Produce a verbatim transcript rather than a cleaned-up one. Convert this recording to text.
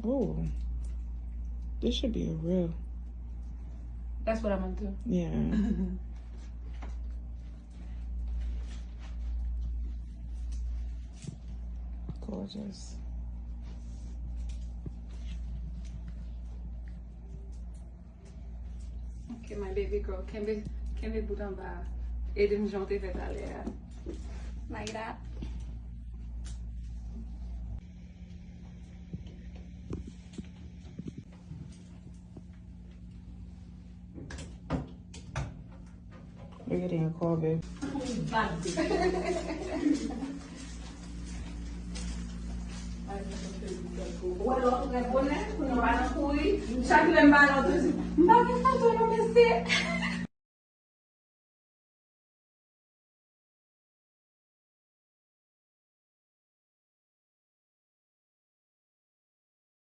Oh, this should be a real. That's what I want to. Yeah. Gorgeous. Okay, my baby girl. Kenbe, kenbe bout anba. Ede m jan w te fè talè a. Like that. Look at that car, babe. Wè lòt ou gen bonè, pou nou pa nan kouri. Chak lè m pale, ou toujou, m pa gen foto non, mesye.